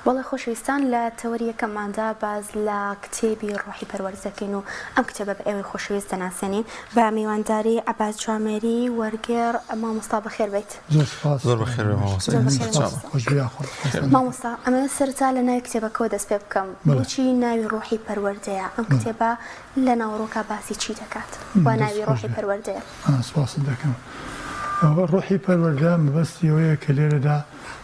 بەڵێ خۆشەویستان لە تەوەری یەکەمماندا باس لە کتێبی ڕۆحی پەروەردە دەکەین و ئەم کتێبە بە ئێوەی خۆشەویست دەناسێنین بە میوانداری عەباس جوامێری وەرگێڕ. مامۆستا بەخێر بێیت. زۆر سوپاس. زۆر بەخێر بێ مامۆستا. زۆر بەخێر سوپاس. خۆش بێ یاخوا. مامۆستا ئەمەوێت سەرەتا لە ناوی کتێبەکەوە دەست پێ بکەم. بۆچی ناوی ڕۆحی پەروەردەیە؟ ئەم کتێبە لە ناوەڕۆکا باسی چی دەکات وا ناوی ڕۆحی پەروەردەیە؟ سوپاست دەکەم. ئەوە ڕۆحی پەروەردە مەبەستی ئەوەیە کە لێرەدا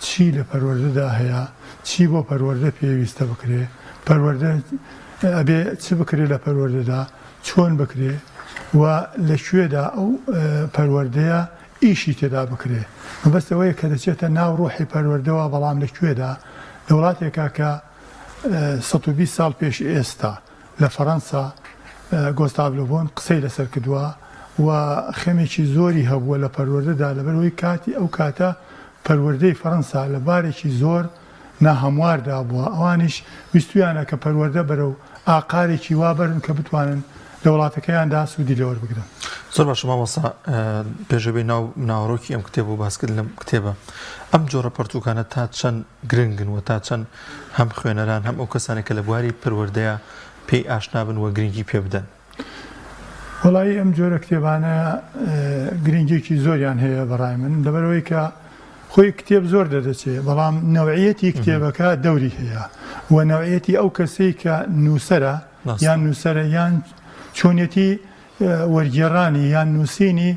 چی لە پەروەردەدا هەیە، چی بۆ پەروەردە پێویستە بکرێ، پەروەردە ئەبێ چ بکرێ لە پەروەردەدا، چۆن بکرێ و لە کوێدا ئەو پەروەردەیە ئیشی تێدا بکرێ. مەبەست ئەوەیە کە دەچێتە ناو ڕۆحی پەروەردەوە بەڵام لە کوێدا؟ لە وڵاتێکا کە 120 ساڵ پێش ئێستا لە فەرەنسا گۆستاڤ لۆبۆن قسەی لەسەر کردووە و خەمێکی زۆری هەبووە لە پەروەردەدا لەبەرئەوەی کاتی ئەو کاتە پەروەردەی فەرەنسا لە بارێکی زۆر ناهەمواردا بووە ئەوانیش ویستویانە کە پەروەردە بەرەو ئاقارێکی وا بەرن کە بتوانن لە وڵاتەکەیاندا سوودی لێوەربگرن. زۆر باشە مامۆستا پێشەوەی ناو ناوەڕۆکی ئەم کتێب و باسکردن لەم کتێبە ئەم جۆرە پەرتوکانە تا چەند گرنگن و تا چەند هەم خوێنەران هەم ئەو کەسانەی کە لە بواری پەروەردەیە پێی ئاشنا بن و گرنگی پێ بدەن؟ وەڵایی ئەم جۆرە کتێبانە گرنگیەکی زۆریان هەیە بەڕای من لەبەرئەوەی کە خۆی کتێب زۆر دەردەچێ بەڵام نەوعیەتی کتێبەکە دەوری هەیە و نەوعیەتی ئەو کەسەی کە نووسەرە یان نووسەرە یان چۆنیەتی وەرگێڕانی یان نووسینی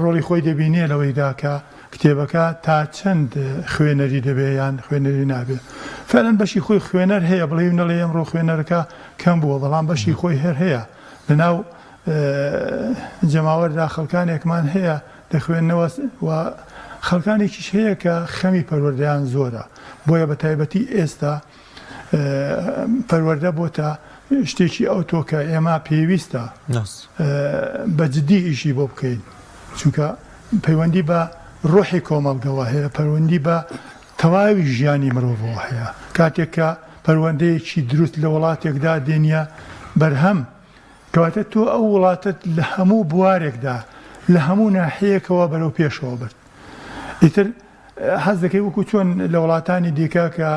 ڕۆڵی خۆی دەبینێ لەوەیدا کە کتێبەکە تا چەند خوێنەری دەبێ یان خوێنەری نابێ. فعلەن بەشی خۆی خوێنەر هەیە بڵێی و نەڵێی ئەمڕۆ خوێنەرەکە کەم بووە بەڵام بەشی خۆی هەر هەیە لەناو جەماوەردا خەڵکانێکمان هەیە دەخوێننەوە و خەڵکانێکیش هەیە کە خەمی پەروەردەیان زۆرە بۆیە بە تایبەتی ئێستا پەروەردە بۆتە شتێکی ئەوتۆ کە ئێمە پێویستە بە جدی ئیشی بۆ بکەین چونکە پەیوەندی بە ڕۆحی کۆمەڵگەوە هەیە پەیوەندی بە تەواوی ژیانی مرۆڤەوە هەیە کاتێک کە پەروەندەیەکی دروست لە وڵاتێکدا دێنیە بەرهەم کەواتە تۆ ئەو وڵاتەت لە هەموو بوارێکدا لە هەموو ناحەیەکەوە بەرەو پێشەوە برد ئیتر حەز دەکەی وەکو چۆن لە وڵاتانی دیکە کە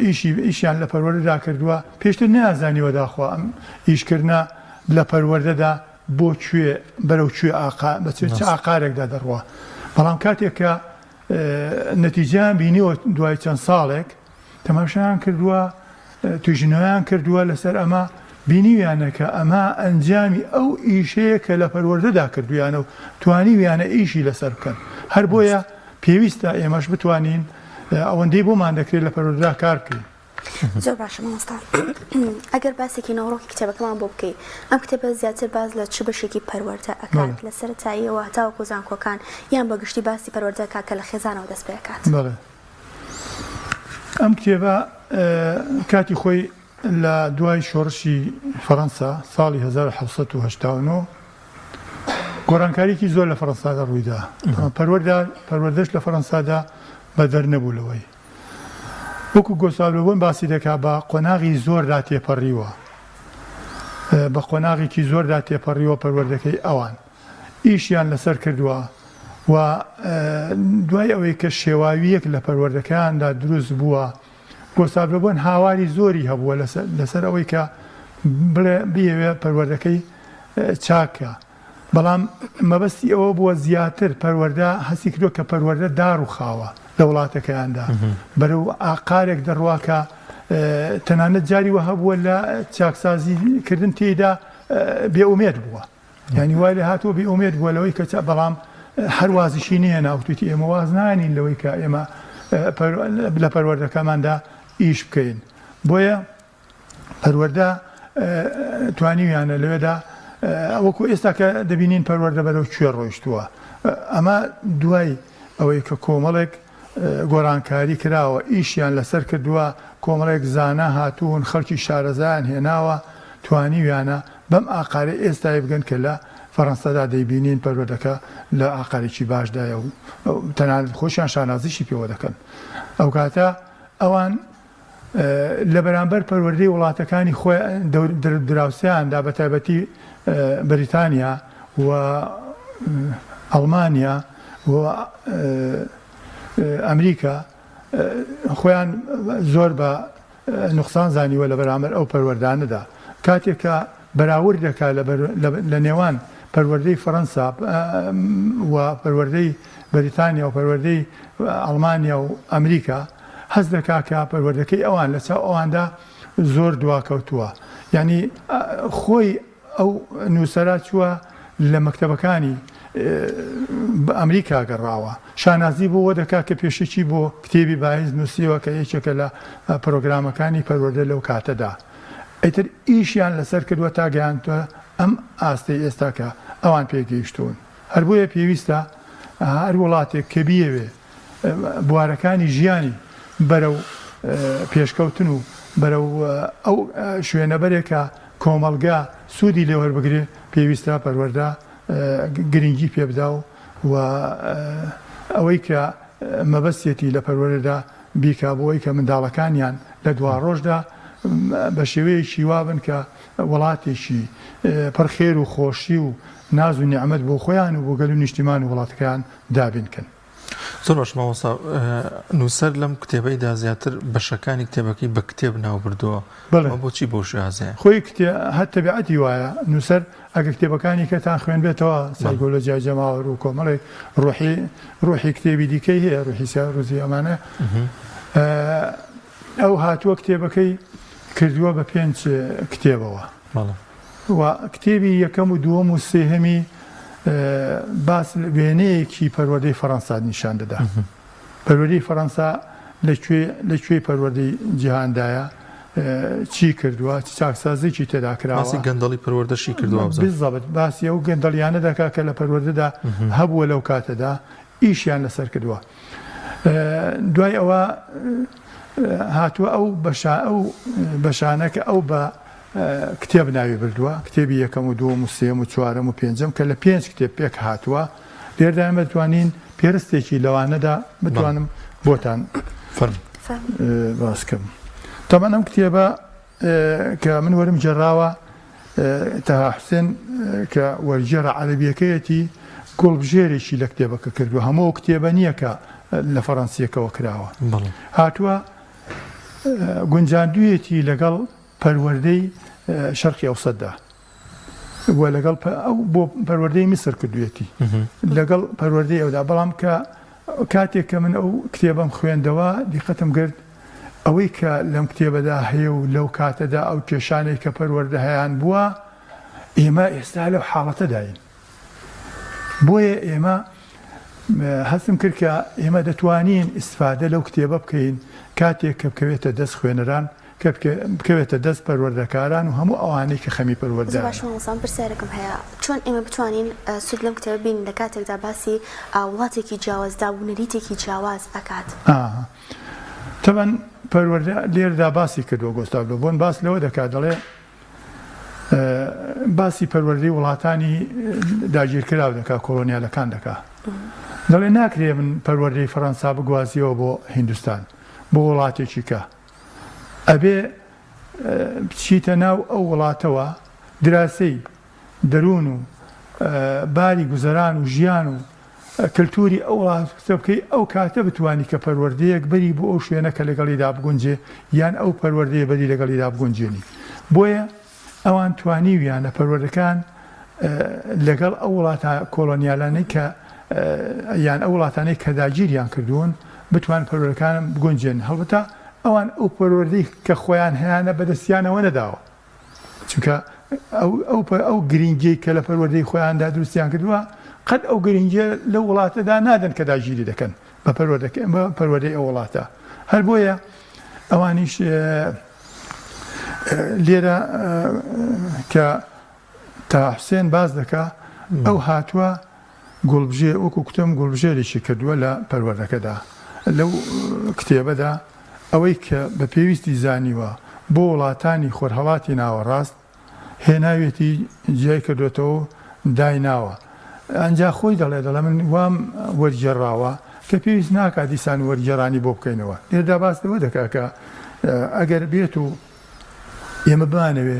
ئیشی ئیشیان لە پەروەردەدا کردووە پێشتر نەیانزانیوە داخوا ئەم ئیشکردنە لە پەروەردەدا بۆ کوێ بەرەو کوێ ئاقا بە چ ئاقارێکدا دەڕوا بەڵام کاتێک کە نەتیجەیان بینیوە دوای چەند ساڵێک تەماشایان کردووە، توێژینەوەیان کردووە لەسەر ئەمە، بینیویانە کە ئەمە ئەنجامی ئەو ئیشەیە کە لە پەروەردەدا کردوویانە و توانیویانە ئیشی لەسەر بکەن. هەر بۆیە پێویستە ئێمەش بتوانین ئەوەندەی بۆمان دەکرێت لە پەروەردەدا کار بکەین. زۆر باشە مامۆستا ئەگەر باسێکی ناوەڕۆکی کتێبەکەمان بۆ بکەی ئەم کتێبە زیاتر باس لە چ بەشێکی پەروەردە ئەکات لە سەرەتاییەوە هەتاوەکو زانکۆکان یان بە گشتی باسی پەروەردە ئەکات کە لە خێزانەوە دەست پێ ئەکات؟ بەڵێ. ئەم کتێبە کاتی خۆی لە دوای شۆڕشی فەڕەنسا ساڵی 1789 گۆڕانکاریی زۆر لە فەڕەنسادا ڕوویدا. پەروەردە پەروەردەش لە فەڕەنسادا بەدەر نەبوو لەوەی. وەکو گۆستاڤ لۆبۆن باسی دەکا بە قۆناغی زۆردا تێپەڕیوە. بە قۆناغێکی زۆردا تێپەڕیوە پەروەردەکەی ئەوان. ئیشیان لەسەر کردووە و دوای ئەوەی کە شێواوییەک لە پەروەردەکەیاندا دروست بووە، گۆستاڤ لۆبۆن هاواری زۆری هەبووە لەسەر ئەوەی کە بڵێ بیەوێ پەروەردەکەی چاک کا، بەڵام مەبەستی ئەوە بووە زیاتر پەروەردە هەستی کردووە کە پەروەردە داڕووخاوە لە وڵاتەکەیاندا بەرەو ئاقارێک دەڕوا کە تەنانەت جاری وەها بووە لە چاکسازی کردن تێیدا بێئومێد بووە. یانی وای لێ هاتووە بێ ئومێد بووە لەوەی کە بەڵام هەر وازیشی نەهێنا وتویتی ئێمە واز نانین لەوەی کە ئێمە لە پەروەردەکەماندا ئیش بکەین بۆیە پەروەردە توانیویانە لەوێدا وەکو ئێستا کە دەبینین پەروەردە بەرەو کوێ ڕۆیشتووە ئەمە دوای ئەوەی کە کۆمەڵێک گۆڕانکاری کراوە، ئیشیان لەسەر کردووە، کۆمەڵێک زانا هاتوون، خەڵکی شارەزایان هێناوە، توانیویانە بەم ئاقارەی ئێستای بگەن کە لە فەرەنسادا دەیبینین پەروەردەکە لە ئاقارێکی باشدایە و تەنانەت خۆشیان شانازیشی پێوە دەکەن. ئەوکاتە ئەوان لە بەرامبەر پەروەردەی وڵاتەکانی خۆیان دراوسێیاندا بە تایبەتی بەریتانیا و ئەڵمانیا و ئەمریکا. خۆیان زۆر بە نوقسان زانیوە لە بەرامبەر ئەو پەروەردانەدا. کاتێک کە بەراورد دەکات لە نێوان پەروەردەی فەرەنسا و پەروەردەی بەریتانیا و پەروەردەی ئەڵمانیا و ئەمریکا، هەست دەکات کە پەروەردەکەی ئەوان لە چاو ئەواندا زۆر دواکەوتووە. یانی خۆی ئەو نووسەرە چووە لە مەکتەبەکانی ئەمریکا گەڕاوە. شانازی بۆوە دەکات کە پێشەکی بۆ کتێبی بایز نووسیوە کە یەکێکە لە پرۆگرامەکانی پەروەردە لەو کاتەدا. ئیتر ئیشیان لەسەر کردووە تا گەیاندووە ئەم ئاستەی ئێستا کە ئەوان پێی گەیشتوون. هەر بۆیە پێویستە هەر وڵاتێک کە بیەوێ بوارەکانی ژیانی بەرەو پێشکەوتن و بەرەو ئەو شوێنە بەرێ کە کۆمەڵگا سوودی لێ وەربگرێ پێویستە پەروەردە گرنگی پێ بدا و ئەوەی کە مەبەستێتی لە پەروەردەدا بیکا بۆ ئەوەی کە منداڵەکانیان لە دواڕۆژدا بە شێوەیەکی وا بن کە وڵاتێکی پڕ خێر و خۆشی و ناز و نیعمەت بۆ خۆیان و بۆ گەل و نیشتیمان و وڵاتەکەیان دابین کەن. زۆر باش مامۆستا، نووسەر لەم کتێبەیدا زیاتر بەشەکانی کتێبەکەی بە کتێب ناوبردووە، بەڵێ. ئەوە بۆچی بەو شێوازەیە؟ خۆی کتێ هەر تەبیعەتی وایە، نووسەر ئەگەر کتێبەکانی کەتان خوێندبێتەوە، سایکۆلۆجیای جەماوەر و کۆمەڵێک ڕۆحی ڕۆحی کتێبی دیکەی هەیە، ڕۆحی سیا ڕوزی ئەمانە، ئەو هاتووە کتێبەکەی کردووە بە پێنج کتێبەوە. بەڵێ. و کتێبی یەکەم و دووەم و سێهەمی باس وێنەیەکی پەروەردەی فەڕەنسا نیشان دەدا. پەروەردەی فەڕەنسا لە کوێ لە کوێی پەروەردەی جیهاندایە، چی کردووە، چ چاکسازیی تێدا کراوە. باسی گەندەڵی پەروەردەشی کردووە وابزانم. بالضبط باسی ئەو گەندەڵیانە دەکات کە لە پەروەردەدا هەبووە لەو کاتەدا، ئیشیان لەسەر کردووە. دوای ئەوە هاتووە ئەو بەشە ئەو بەشانە کە ئەو بە کتێب ناوی بردووە، کتێبی یەکەم و دووەم و سێیەم و چوارەم و پێنجەم کە لە پێنج کتێب پێک هاتووە، لێرەدا ئێمە دەتوانین پێرستێکی لەوانەدا بتوانم بۆتان باس کەم. تەبعەن ئەم کتێبە کە من وەرم گێڕاوە تەها حوسێن کە وەرگێڕە عەرەبییەکەیەتی گوڵبژێرێکی لە کتێبەکە کردووە، هەموو ئەو کتێبە نییە کە لە فەڕەنسییەکەوە کراوە، هاتووە گونجاندوویەتی لەگەڵ پەروەردەی شەرقی ئەوسەتدا و لەگەڵ ئەو بۆ پەروەردەی میسر کردوێتی لەگەڵ پەروەردەی ئەودا بەڵام کە کاتێک کە من ئەو کتێبەم خوێندەوە دیقەتم گرت ئەوەی کە لەم کتێبەدا هەیە و لەو کاتەدا ئەو کێشانەی کە پەروەردە هەیان بووە ئێمە ئێستا لەو حاڵەتەداین بۆیە ئێمە هەستم کرد کە ئێمە دەتوانین ئیسفادە لەو کتێبە بکەین کاتێک کە بکەوێتە دەست خوێنەران کە بکەوێتە دەست پەروەردەکاران و هەموو ئەوانەی کە خەمی زۆر پەروەردەیانە. باشە مامۆستا من پرسیارێکم هەیە چۆن ئێمە بتوانین سوود لەم کتێبە بینین لە کاتێکدا باسی وڵاتێکی جیاواز داب و نەریتێکی جیاواز ئەکات؟ ئاها تەبەن پەروەردە لێردا باسی کردووە گۆستاڤ لۆبۆن باس لەوە دەکات دەڵێ باسی پەروەردەی وڵاتانی داگیرکراو دەکا کۆلۆنیالەکان دەکا دەڵێ ناکرێ من پەروەردەی فەڕەنسا بگوازیەوە بۆ هیندستان بۆ وڵاتێکی کە ئەبێ بچیتە ناو ئەو وڵاتەوە دراسەی دەروون و باری گوزەران و ژیان و کلتوری ئەو وڵاتە بکەی ئەو کاتە بتوانی کە پەروەردەیەک بەری بۆ ئەو شوێنە کە لەگەڵیدا بگونجێ یان ئەو پەروەردەیە بەری لەگەڵیدا بگونجێنی بۆیە ئەوان توانیویانە پەروەردەکان لەگەڵ ئەو وڵاتە کۆڵۆنیالانەی کە یان ئەو وڵاتانەی کە داگیریان کردوون بتوان پەروەردەکان بگونجێن هەڵبەتە ئەوان ئەو پەروەردەی کە خۆیان هەیانە بەدەستیانەوە نەداوە چونکە ئەو ئەو گرنگیەی کە لە پەروەردەی خۆیاندا دروستیان کردووە قەت ئەو گرنگیە لەو وڵاتەدا نادەن کە داگیری دەکەن بە پەروەردەکە بە پەروەردەی ئەو وڵاتە هەر بۆیە ئەوانیش لێرە کە تا حوسێن باس دەکا ئەو هاتووە گوڵبژێ وەکو کوتم گوڵبژێرێکی کردووە لە پەروەردەکەدا لەو کتێبەدا ئەوەی کە بە پێویستی زانیوە بۆ وڵاتانی خۆرهەڵاتی ناوەڕاست هێناویەتی جیای کردۆتەوە و دایناوە ئەنجا خۆی دەڵێ دەڵێ من وام وەرگێڕاوە کە پێویست ناکا دیسان وەرگێڕانی بۆ بکەینەوە لێردا باس لەوە دەکا کە ئەگەر بێت و ئێمە بمانەوێ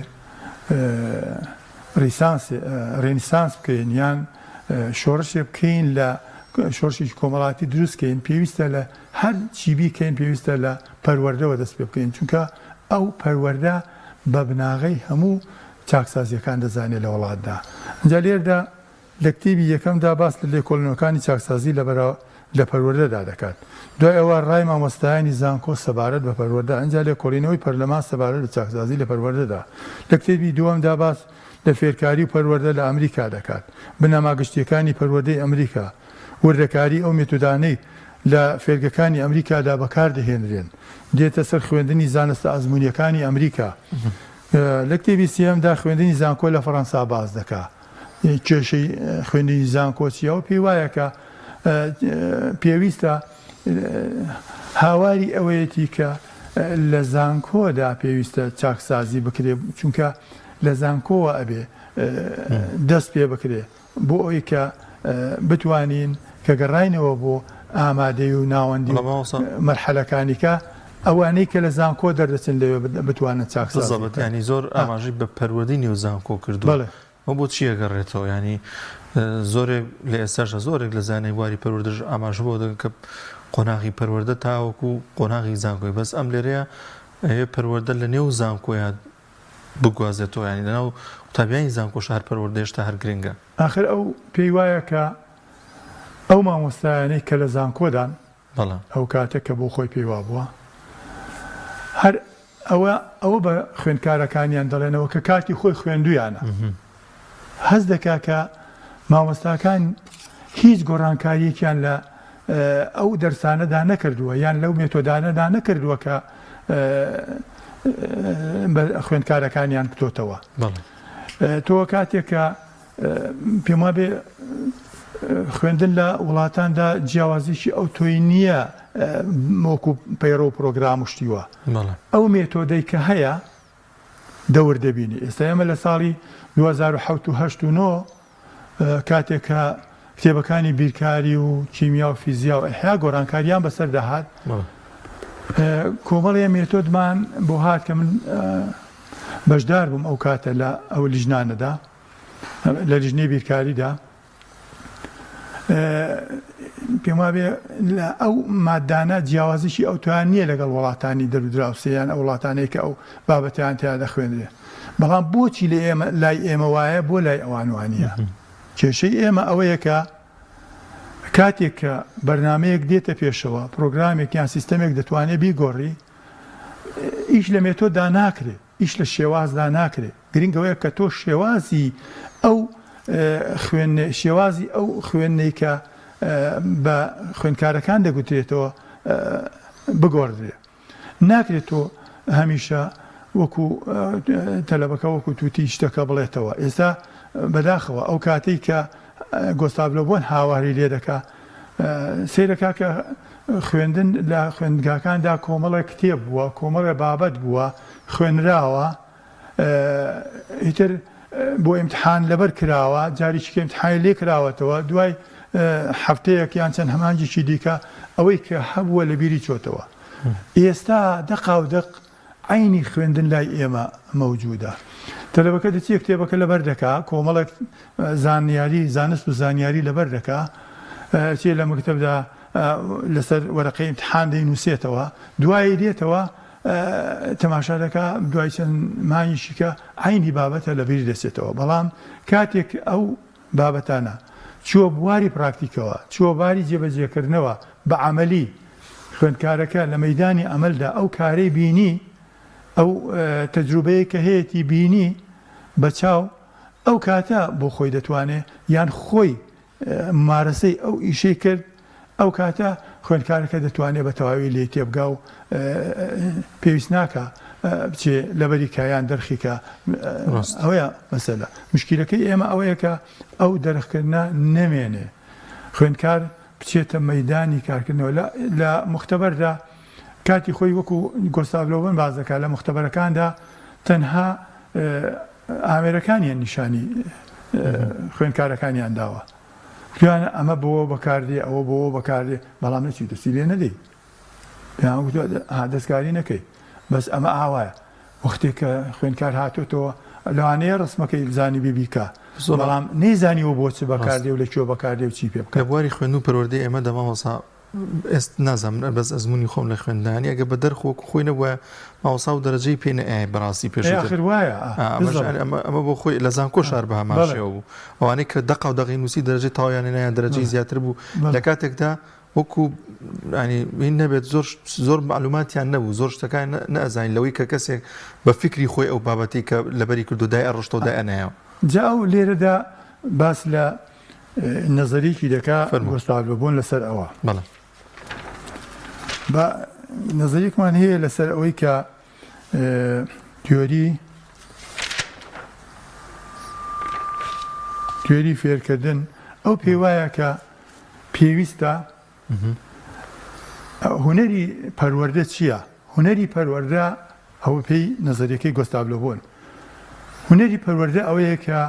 ڕیسانس ڕێنیسانس بکەین یان شۆڕشێ بکەین لە. شۆڕشێکی کۆمەڵاتی دروست کەین پێویستە لە هەر چی بیکەین پێویستە لە پەروەردەوە دەست پێ بکەین چونکە ئەو پەروەردە بە بناغەی هەموو چاکسازیەکان دەزانێت لە وڵاتدا ئینجا لێردا لە کتێبی یەکەمدا باس لە لێکۆڵینەوەکانی چاکسازی لە لە پەروەردەدا دەکات. دوای ئەوە ڕای مامۆستایانی زانکۆ سەبارەت بە پەروەردە، ئینجا لێکۆڵینەوەی پەرلەمان سەبارەت بە چاکسازی لە پەروەردەدا. لە کتێبی دووەمدا باس لە فێرکاری و پەروەردە لە ئەمریکا دەکات، بنەما گشتییەکانی پەروەردەی ئەمریکا، وردەکاری ئەو مێتۆدانەی لە فێرگەکانی ئەمریکادا بەکار دەهێنرێن، دێتە سەر خوێندنی زانستە ئەزموونییەکانی ئەمریکا. لە کتێبی سێیەمدا خوێندنی زانکۆ لە فەڕەنسا باس دەکا. کێشەی خوێندنی زانکۆ چییە و پێی وایە کە پێویستە هاواری ئەوەیەتی کە لە زانکۆدا پێویستە چاکسازی بکرێ چونکە لە زانکۆوە ئەبێ دەست پێ بکرێ بۆ ئەوی کە بتوانین کە گەڕاینەوە بۆ ئامادەی و ناوەندی مەرحەلەکانی کە ئەوانەی کە لە زانکۆ دەردەچن لەوێ بتوانن چاکسازی بکەن. ینی زۆر ئاماژەی بە پەروەردەی نێو زانکۆ کردووە. ئەوە بۆ چی ئەگەڕێتەوە؟ یانی زۆرێک لە ئێستاشدا زۆرێک لە زانای بواری پەروەردەش ئاماژە بەوە دەکەن کە قۆناغی پەروەردە تاوەکو قۆناغی زانکۆی بەس ئەم لێرەیە ئەوێ پەروەردە لە نێو زانکۆیا بگوازێتەوە یانی لەناو قوتابیانی زانکۆش هەر پەروەردە هێشتا هەر گرنگە. ئاخر ئەو پێی وایە کە ئەو مامۆستایانەی کە لە زانکۆدان بەڵێ. ئەو کاتە کە بۆ خۆی پێی وابووە هەر ئەوە ئەوە بە خوێندکارەکانیان دەڵێنەوە کە کاتی خۆی خوێندویانە هەست دەکا کە مامۆستاکان هیچ گۆڕانکاریەکیان لە ئەو دەرسانەدا نەکردووە یان لەو مێتۆدانەدا نەکردووە کە بە خوێندکارەکانیان بتۆتەوە تۆ کاتێک کە پێم وابێ خوێندن لە وڵاتاندا جیاوازیی ئەوتۆی نییە وەکو پەیڕە و پرۆگرام و شتی وا. ئەو مێتۆدەی کە هەیە دەور دەبینی. ئێستا ئێمە لە ساڵی 2007 و 8 و 9 کاتێک کە کتێبەکانی بیرکاری و کیمیا و فیزیا و ئەحیا گۆڕانکاریان بەسەردا هات کۆمەڵێ مێتۆدمان بۆ هات کە من بەشدار بووم ئەو کاتە لە ئەو لیژنانەدا لە لیژنەی بیرکاریدا پێم وابێ لە ئەو مادانە جیاوازیی ئەوتۆیان نییە لەگەڵ وڵاتانی دەرودراوسێ یان ئەو وڵاتانەی کە ئەو بابەتیان تیا دەخوێنرێ بەڵام بۆچی لە ئێمە لای ئێمە وایە بۆ لای ئەوان وانە کێشەی ئێمە ئەوەیە کە کاتێک کە بەرنمەیەک دێتە پێشەوە پرۆگرامێک یان سیستەمێک دەتوانێت بیگۆڕی ئیش لە مێتۆدا ناکرێت ئیش لە شێوازدا ناکرێت گرنگ ئەوەیە کە تۆ شێوازی ئەو خوێندنە شێوازی ئەو خوێندنەی کە بە خوێندکارەکان دەگوترێتەوە بگۆڕدرێ. ناکرێت تۆ هەمیشە وەکو تەلەبەکە وەکو توتی شتەکە بڵێتەوە. ئێستا بەداخەوە ئەو کاتەی کە گۆستاڤ لۆبۆن هاواری لێ دەکا سەیرەکا کە خوێندن لە خوێندگاکاندا کۆمەڵێک کتێب بووە، کۆمەڵێ بابەت بووە، خوێنراوە، ئیتر بۆ ئیمتحان لەبەر کراوە، جارێکی کە ئیمتحانی لێ کراوەتەوە دوای هەفتەیەک یان چەند هەمانگێکی دیکە ئەوەی کە هەبووە لە بیری چۆتەوە. ئێستا دەقاودەق عەینی خوێندن لای ئێمە مەوجودە. تەلەبەکە دەچێ کتێبەکە لەبەر دەکا، کۆمەڵێک زانیاری، زانست و زانیاری لەبەر دەکا، چێ لە مەکتەبدا لەسەر وەرەقەی ئیمتحان دەینووسێتەوە، دوایی دێتەوە تەماشا دەکا دوای چەند مانگێکی کە عەینی بابەتە لە بیر دەچێتەوە بەڵام کاتێک ئەو بابەتانە چووە بواری پراکتیکەوە چووە باری جێبەجێکردنەوە بە عەمەلی خوێندکارەکە لە مەیدانی عەمەلدا ئەو کارەی بینی ئەو تەجروبەیە کە هەیەتی بینی بە چاو ئەو کاتە بۆ خۆی دەتوانێ یان خۆی مومارەسەی ئەو ئیشەی کرد، ئەو کاتە خوێندکارەکە دەتوانێ بە تەواوی لێی تێبگا و پێویست ناکا بچێ لەبەری کا یان دەرخی کا. ئەوەیە مەسەلە. مشکیلەکەی ئێمە ئەوەیە کە ئەو دەرخکردنە نەمێنێ. خوێندکار بچێتە مەیدانی کارکردنەوە. لە موختەبەردا کاتی خۆی وەکو گۆستاڤ لۆبن باس دەکا لە موختەبەرەکاندا تەنها ئامێرەکانیان نیشانی خوێندکارەکانیان داوە وتویانە ئەمە بۆ بەکاردێ ئەوە بۆ بەکاردێ بەڵام نەچی دەستی لێ نەدەی پێیان وتووە دەستکاری نەکەی بەس ئەمە ئاوایە وەختێک کە خوێندکار هاتۆتەوە لەوانەیە ڕسمەکەی زانی بی بیکا. بەڵام نەیزانیوە بۆ چ بەکاردێ و لە کوێ بەکاردێ و چی پێ بکات. لە بواری خوێندن و پەروەردەی ئێمەدا مامۆستا ئێست نازانم من بەس ئەزموونی خۆم لە خوێندنانی ئەگە بە دەرخ وەکو خۆی نەبوایە مامۆستا و دەرەجەی پێ نەئەیای بەڕاستی پێشووتر. ئاخر وایە ئەمەش ئەمە بۆ خۆی لە زانکۆ شار بە هەمان شێوە بوو ئەوانەی کە دەقا و دەقی نووسی دەرەجەی تەواویان هێنا یان دەرەجەی زیاتر بوو لە کاتێکدا وەکو ینی هین نەبێت زۆر زۆر معلوماتیان نەبوو زۆر شتەکان نەئەزانین لەوەی کە کەسێک بە فیکری خۆی ئەو بابەتی کە لەبەری کردو دای ئەڕشتەوە دای ئەنایەوە. جا ئەو لێرەدا باس لە نەزەریەکی دەکا گۆستاڤ لۆبۆن لەسەر ئەوە. بەڵێ. با نەزەریەکمان هەیە لەسەر ئەوەی کە تیۆری تیۆری فێرکردن ئەو پێی وایە کە پێویستە هونەری پەروەردە چییە؟ هونەری پەروەردە ئەوە پێی نەزەریەکەی گۆستاڤ لۆبۆن هونەری پەروەردە ئەوەیە کە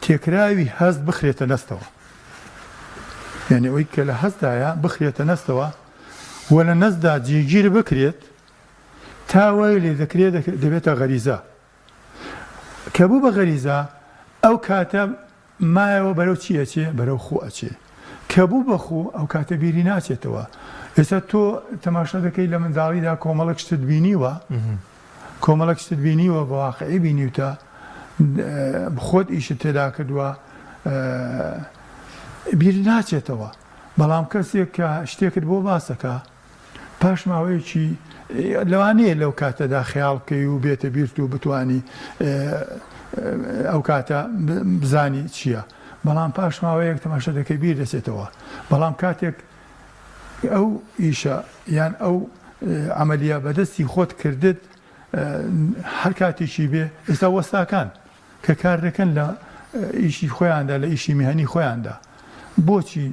تێکراوی هەست بخرێتە نەستەوە یعنی ئەوەی کە لە هەستدایە بخرێتە نەستەوە و لە نەستدا جێگیر بکرێت تا وای لێ دەکرێت دەبێتە غەریزە کە بوو بە غەریزە ئەو کاتە مایەوە بەرەو چی ئەچێ؟ بەرەو خوو ئەچێ. کە بوو بە خوو ئەو کاتە بیری ناچێتەوە. ئێستا تۆ تەماشا دەکەی لە منداڵیدا کۆمەڵێک شتت بینیوە، کۆمەڵێک شتت بینیوە بە واقعی بینیوتە، خۆت ئیشت تێدا کردووە، بیرت ناچێتەوە. بەڵام کەسێک کە شتێکت بۆ باس دەکا، پاش ماوەیەکی لەوانەیە لەو کاتەدا خەیاڵ بکەی و بێتە بیرت و بتانی ئەو کاتە بزانی چییە بەڵام پاش ماوەیەک تەماشا دەکەی بیر دەچێتەوە بەڵام کاتێک ئەو ئیشە یان ئەو عملیە بەدەستی خۆت کردت هەر کاتێکی بێ ئێستا وەستاکان کە کار دەکەن لە ئیشی خۆیاندا لە ئیشی میهەنی خۆیاندا بۆچی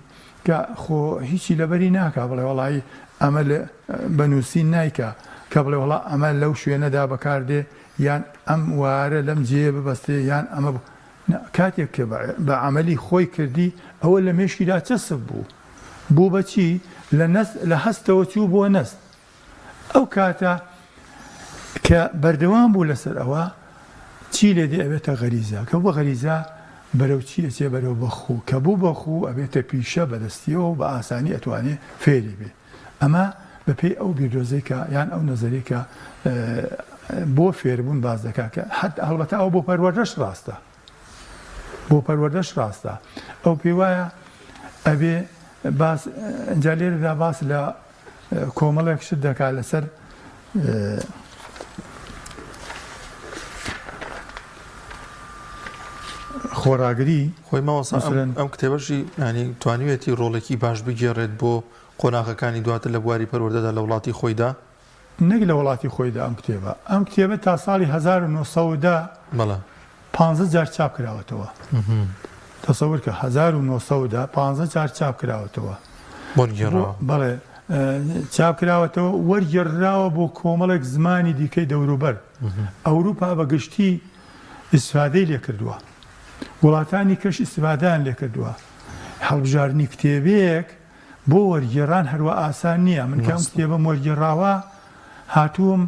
کە خۆ هیچی لەبەری ناکا بڵێ وەڵایی ئەمە لە بە نووسین نایکا کە بڵێ وەڵا ئەمە لەو شوێنەدا بەکاردێ یان ئەم وارە لەم جێیە ببەستێ یان ئەمە کاتێک کە بە عەمەلی خۆی کردی ئەوە لە مێشکیدا چەسپ بوو بوو بە چی لە نەست لە هەستەوە چوو بۆ نەست ئەو کاتە کە بەردەوام بوو لەسەر ئەوە چی لێ دێ ئەبێتە غەریزە کە بووە غەریزە بەرەو چی ئەچێ بەرەو بە خوو کە بوو بە خوو ئەبێتە پیشە بەدەستیەوە و بە ئاسانی ئەتوانێ فێری بێ ئەمە بە پێی ئەو بیردۆزەی کە یان ئەو نەزەری کە بۆ فێربوون باس دەکا کە حەت هەڵبەتە ئەو بۆ پەروەردەش ڕاستە بۆ پەروەردەش ڕاستە ئەو پێی وایە ئەبێ باس ئینجا لێرەدا باس لە کۆمەڵێک شت دەکات لەسەر خۆراگری خۆی مامۆستا ئەم کتێبەشی ینی توانیوێتی ڕۆڵێکی باش بگێڕێت بۆ قۆناغەکانی دواتر لە بواری پەروەردەدا لە وڵاتی خۆیدا نەک لە وڵاتی خۆیدا ئەم کتێبە. ئەم کتێبە تا ساڵی 1910 بەڵێ. پانزە جار چاپ کراوەتەوە. تەسەور کە 1910 پانزە جار چاپ کراوەتەوە. وەرگێڕاوە. بەڵێ چاپ کراوەتەوە وەرگێڕدراوە بۆ کۆمەڵێک زمانی دیکەی دەوروبەر. ئەوروپا بە گشتی ئیسفادەی لێ کردووە. وڵاتانی کەش ئیستفادەیان لێ کردووە. هەڵبژاردنی کتێبێک بۆ وەرگێڕان هەروا ئاسان نییە، من کە ئەم کتێبەم وەرگێڕاوە هاتووم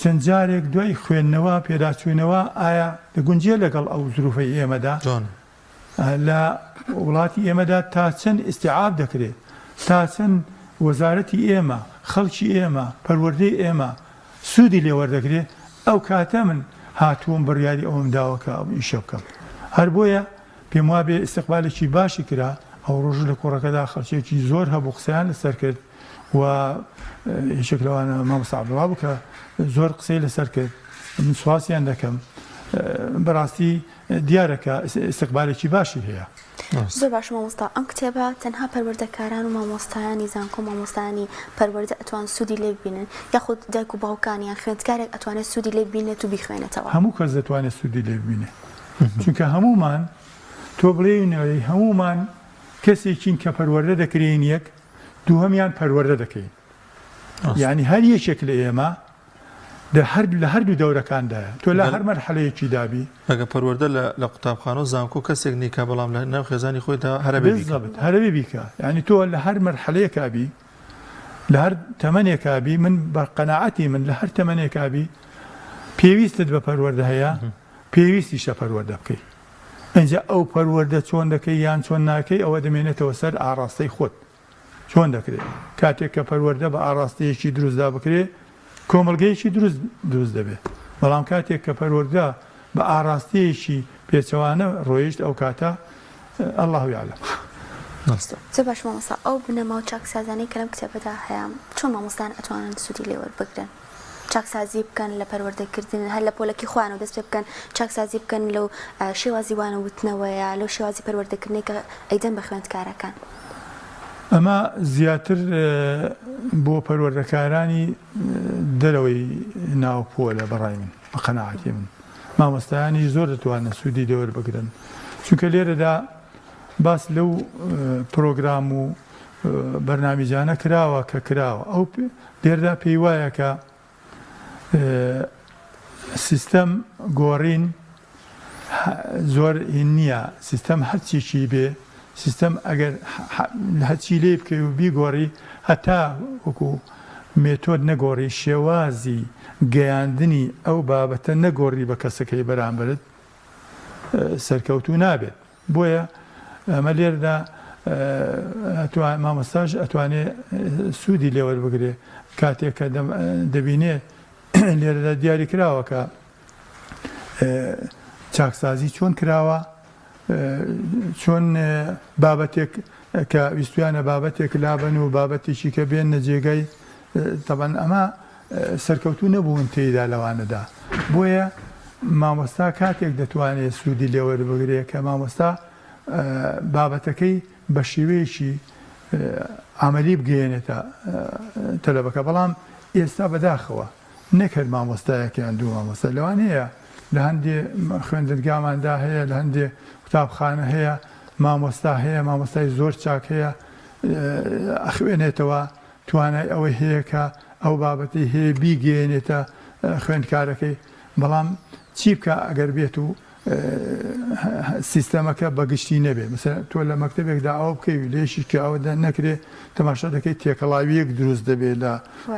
چەند جارێک دوای خوێندنەوە پێداچوونەوە ئایا دەگونجێ لەگەڵ ئەو زروفەی ئێمەدا لە وڵاتی ئێمەدا تا چەند ئیستیعاب دەکرێت تا چەند وەزارەتی ئێمە خەڵکی ئێمە پەروەردەی ئێمە سوودی لێ وەردەگرێ ئەو کاتە من هاتووم بڕیاری ئەوەم داوە کە ئەم ئیشە بکەم هەر بۆیە پێم وابێ ئیستقبالێکی باشی کرا، ئەو ڕۆژە لە کۆڕەکەدا خەڵکێکی زۆر هەبوو قسەیان لەسەر کرد و یەکێک لەوانە مامۆستا عەبدوڵا بوو کە زۆر قسەی لەسەر کرد، من سوپاسیان دەکەم، بەڕاستی دیارە کە ئیستقبالێکی باشی هەیە. زۆر باشە مامۆستا، ئەم کتێبە تەنها پەروەردەکاران و مامۆستایانی زانکۆ و مامۆستایانی پەروەردە ئەتوان سوودی لێ ببینن یاخود دایک و باوکان یان خوێندکارێک ئەتوانێت سوودی لێ ببینێت و بیخوێنێتەوە؟ هەموو کەس دەتوانێت سوودی لێ ببینێت. چونکە هەموومان تۆ بڵێی نەڵێی هەموومان کەسێکین کە پەروەردە دەکرێین یەک دووهەمیان پەروەردە دەکەین یعنی هەر یەکێک لە ئێمە هەر لە هەردوو دەورەکاندایە تۆ لە هەر مەرحەلەیەکی دابی ئەگە پەروەردە لە لە قوتابخانە و زانکۆ کەسێک نیکا بەڵام لە ناو خێزانی خۆیدا هەرەبێ بیکا بالضبط هەرەبێ بیکا یعنی تۆ لە هەر مەرحەلەیەکا بی لە هەر تەمەنێکا بی من بە قەناعەتی من لە هەر تەمەنێکا بی پێویستت بە پەروەردە هەیە. پێویستیشە پەروەردە بکەی. ئینجا ئەو پەروەردە چۆن دەکەی یان چۆن ناکەی ئەوە دەمێنێتەوە سەر ئاڕاستەی خۆت. چۆن دەکرێت؟ کاتێک کە پەروەردە بە ئاڕاستەیەکی دروستدا بکرێت، کۆمەڵگەیەکی دروست دروست دەبێت. بەڵام کاتێک کە پەروەردە بە ئاڕاستەیەکی پێچەوانە ڕۆیشت ئەو کاتە اللە یعلم. ڕاستە. زۆر باشە مامۆستا ئەو بنەما و چاکسازانەی کە لەم کتێبەدا هەیە چۆن مامۆستایان ئەتوانن سوودی لێ وەربگرن؟ چاکسازی بکەن لە پەروەردەکردن هەر لە پۆلەکی خۆیانەوە دەست پێ بکەن چاکسازی بکەن لەو شێوازی وانە وتنەوەیە لەو شێوازی پەروەردەکردنەی کە ئەیدەن بە خوێندکارەکان. ئەمە زیاتر بۆ پەروەردەکارانی دەرەوەی ناو پۆلە بەڕای من بە قەناعەتی من مامۆستایانیش زۆر دەتوانن سوودی لێ وەربگرن چونکە لێرەدا باس لەو پرۆگرام و بەرنامیجانە کراوە کە کراوە ئەو لێرەدا پێی وایە کە سیستەم گۆڕین زۆر هین نییە سیستەم هەرچیکی بێ سیستەم ئەگەر هەرچی لێ بکەی و بیگۆڕی هەتا وەکو مێتۆد نەگۆڕی شێوازی گەیاندنی ئەو بابەتە نەگۆڕی بە کەسەکەی بەرامبەرت سەرکەوتوو نابێت. بۆیە ئەمە لێرەدا مامۆستاش ئەتوانێ سوودی لێ وەربگرێ کاتێک کە دەبینێ لێرەدا دیاری کراوە کە چاکسازی چۆن کراوە چۆن بابەتێک کە ویستویانە بابەتێک لابەن و بابەتێکی کە بێنە جێگای تەبەن ئەمە سەرکەوتوو نەبوون تێیدا لەوانەدا بۆیە مامۆستا کاتێک دەتوانێت سوودی لێوەربگرێ کە مامۆستا بابەتەکەی بە شێوەیەکی عملی بگەیەنێتە تەلەبەکە بەڵام ئێستا بەداخەوە نەک هەر مامۆستایەک یان دوو مامۆستا لەوانەیە لە هەندێ خوێندنگاماندا هەیە لە هەندێ قوتابخانە هەیە مامۆستا هەیە مامۆستای زۆر چاک هەیە ئەخوێنێتەوە توانای ئەوەی هەیە کە ئەو بابەتەی هەیە بیگەیەنێتە خوێندکارەکەی، بەڵام چی بکا ئەگەر بێت و سیستەمەکە بە گشتی نەبێ مەسەلەن تۆ لە مەکتەبێکدا ئەوە بکەی و لێشی کە ئەوە نەکرێ تەماشا دەکەی تێکەڵاوییەک دروست دەبێ لە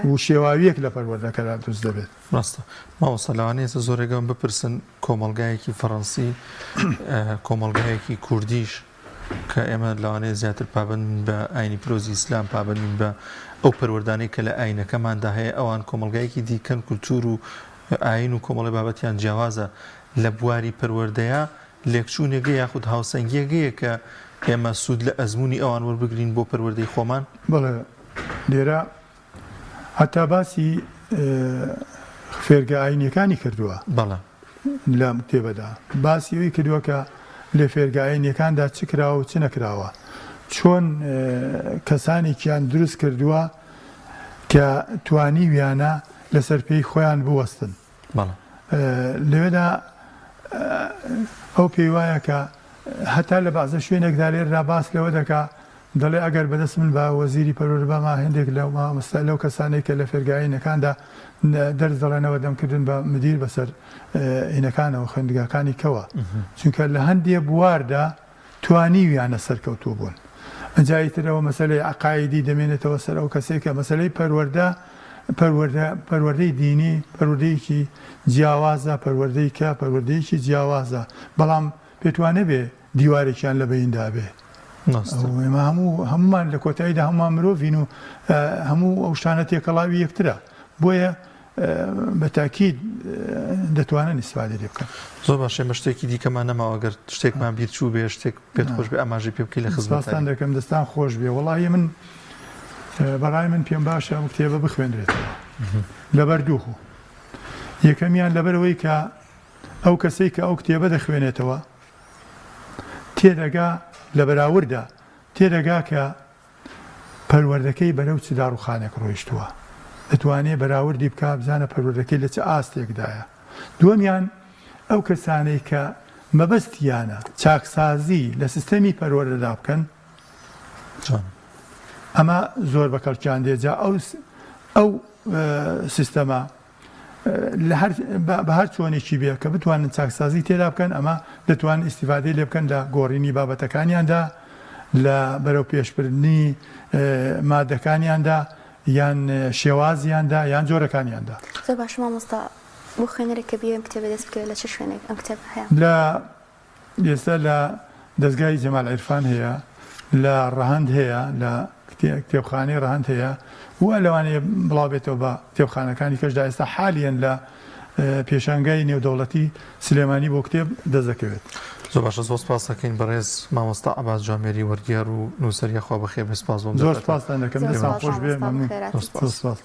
و شێواوییەک لە پەروەردەکەدا دروست دەبێت. ڕاستە مامۆستا لەوانەیە ئێستا زۆرێک ئەوە بپرسن کۆمەڵگایەکی فەڕەنسی کۆمەڵگایەکی کوردیش کە ئێمە لەوانەیە زیاتر پابەند بین بە ئاینی پیرۆزی ئیسلام، پابەند بین بە ئەو پەروەردانەی کە لە ئاینەکەماندا هەیە، ئەوان کۆمەڵگایەکی دیکەن، کولتوور و ئاین و کۆمەڵی بابەتیان جیاوازە، لە بواری پەروەردەیا لێکچوونێک هەیە یاخود هاوسەنگییەک هەیە کە ئێمە سوود لە ئەزموونی ئەوان وەربگرین بۆ پەروەردەی خۆمان؟ بەڵێ لێرە هەتا باسی فێرگە ئاینییەکانی کردووە. بەڵێ. لەم کتێبەدا باسی ئەوی کردووە کە لە فێرگە ئاینییەکاندا چ کراوە و چ نەکراوە، چۆن کەسانێکیان دروست کردووە کە توانیویانە لەسەر پێی خۆیان بوەستن. لەوێدا ئەو پێی وایە کە هەتا لە بەعزە شوێنێکدا لێرەدا باس لەوە دەکا دەڵێ ئەگەر بەدەست من با وەزیری پەروەردە باما هێندێک لە مامۆستا لەو کەسانەی کە لە فێرگە ئاینەکاندا دەرس دەڵێنەوە دەمکردن بە مدیر بەسەر ئینەکانەوە خوێندگاکانی کەوە چونکە لە هەندێ بواردا توانیویانە سەرکەوتوو بوون ئەجا ئیتر ئەوە مەسەلەی عەقایدی دەمێنێتەوە سەر ئەو کەسەی کە مەسەلەی پەروەردە پەروەردە پەروەردەی دینی پەروەردەیەکی جیاوازە پەروەردەی کە پەروەردەیەکی جیاوازە بەڵام پێت وانەبێ دیوارێکیان لە بەیندا بێ. ئێمە هەموو هەمومان لە کۆتاییدا هەمومان مرۆڤین و هەموو ئەو شتانە تێکەڵاوی یەکترە بۆیە بە تاکید دەتوانن ئیسفادەی لێ بکەن. زۆر باشە ئێمە شتێکی دیکەمان نەماوە گەر شتێکمان بیر چوو بێ شتێک پێت خۆش بێ ئاماژەی پێ بکەی لە خزمەتتانین. سپاستان دەکەم دەستان خۆش بێ وەڵاهی من بەڕای من پێم باشە ئەم کتێبە بخوێنرێتەوە لەبەر دوو هۆ یەکەمیان لەبەرئەوەی کە ئەو کەسەی کە ئەو کتێبە دەخوێنێتەوە تێدەگا لە بەراوردا تێدەگا کە پەروەردەکەی بەرەو چ داڕوخانێک ڕۆیشتووە دەتوانێ بەراوردی بکا بزانە پەروەردەکەی لە چ ئاستێکدایە دووەمیان ئەو کەسانەی کە مەبەستیانە چاکسازی لە سیستەمی پەروەردەدا بکەن ئەمە زۆر بەکەڵکیان دێ جا ئەو ئەو سیستەمە لە هەر بە هەر چۆنێکی بێ کە بتوانن چاکسازی تێدا بکەن ئەمە دەتوانن ئیستیفادەی لێ بکەن لە گۆڕینی بابەتەکانیاندا لە بەرەو پێشبردنی مادەکانیاندا یان شێوازیاندا یان جۆرەکانیاندا. زۆر باشە مامۆستا. بۆ خوێنەرێک کە بیەوێ ئەم کتێبە دەست بکەوێت لە چ شوێنێک ئەم کتێبە هەیە؟ لە ئێستا لە دەزگای جەمال عیرفان هەیە، لە ڕەهەند هەیە، لە کتێبخانەی ڕەهەند هەیە و لەوانەیە بڵاو بێتەوە بە کتێبخانەکانی کەشدا ئێستا حالیەن لە پێشانگای نێودەوڵەتی سلێمانی بۆ کتێب دەست دەکەوێت. زۆر باشە زۆر سپاس دەکەین بەڕێز مامۆستا عەباس جوامێری وەرگێڕ و نووسەر یاخوا بەخێر بێی سپاس بۆ ئەم زۆر دەرفەتە. سپاستان دەکەم زۆر دەستان سپاس خۆش بێ مامۆستا مەمنوون بەخێراتیت. زۆر سپاس.